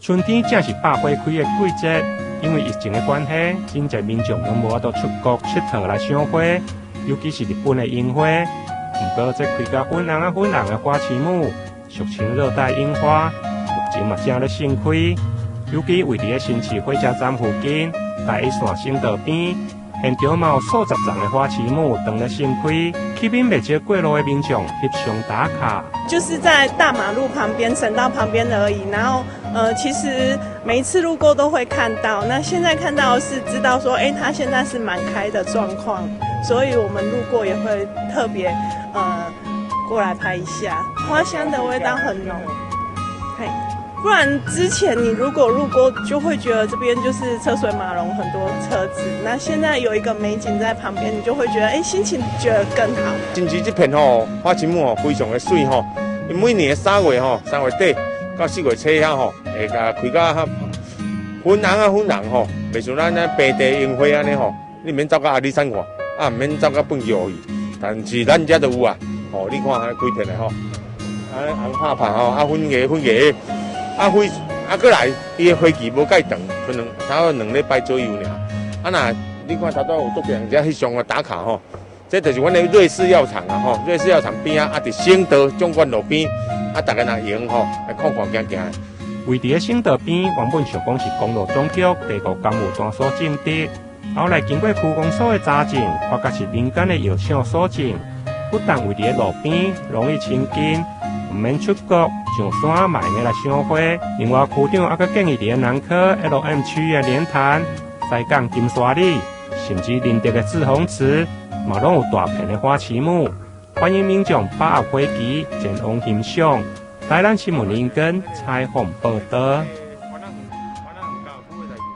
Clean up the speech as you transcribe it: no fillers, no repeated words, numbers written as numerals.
春天正是百花開的季節，因為疫情的關係，真濟民眾攏無法度出國𨑨迌來賞花，尤其是日本的櫻花。毋過，這開甲粉紅仔粉紅的花旗木，俗稱熱帶櫻花，目前嘛正咧盛開。尤其位佇咧新市火車站附近，台一線省道邊，現場嘛有數十叢的花旗木當咧盛開，吸引袂少過路的民眾翕相打卡。就是在大馬路旁邊、省道旁邊而已。然後，其實每一次路過都會看到。那現在看到是知道說，哎，它現在是滿開的狀況，所以我們路過也會特別，過來拍一下。花香的味道很濃，嘿。不然之前你如果路過，就會覺得這邊就是車水馬龍，很多車子。那現在有一個美景在旁邊，你就會覺得，哎，心情覺得更好。新市這片吼，花旗木吼，非常的媠吼。每年3月吼，3月底到4月初遐吼，會共開甲粉紅仔粉紅吼，袂像咱咱平地櫻花按呢吼，你免走到阿里山看，啊，毋免走到糞橋去，但是咱遮就有啊。吼，你看按呢規片的吼，按呢紅拍拍吼，啊粉紅粉紅。啊花啊，閣來，伊的花期無蓋長，可能差不多2禮拜左右爾。啊若你看頭拄有足濟人遮翕相啊打卡吼，這就是阮的瑞士藥廠啊吼，瑞士藥廠邊仔啊，佇省道縱貫路邊，啊，逐家若閒吼，來看看行行。位佇咧省道邊，原本想講是公路總局第五工務段所種植，後來經過區公所的查證，發覺是民間的藥廠所種，不但位佇咧路邊容易親近，毋免出國上山嘛會用來賞花。另外，區長猶閣建議佇咧南科 LM 區的蓮潭、西港金沙里，甚至仁德的志宏祠，嘛攏有大片的花旗木，歡迎民眾把握花期前往欣賞。台南新聞林根採訪報導。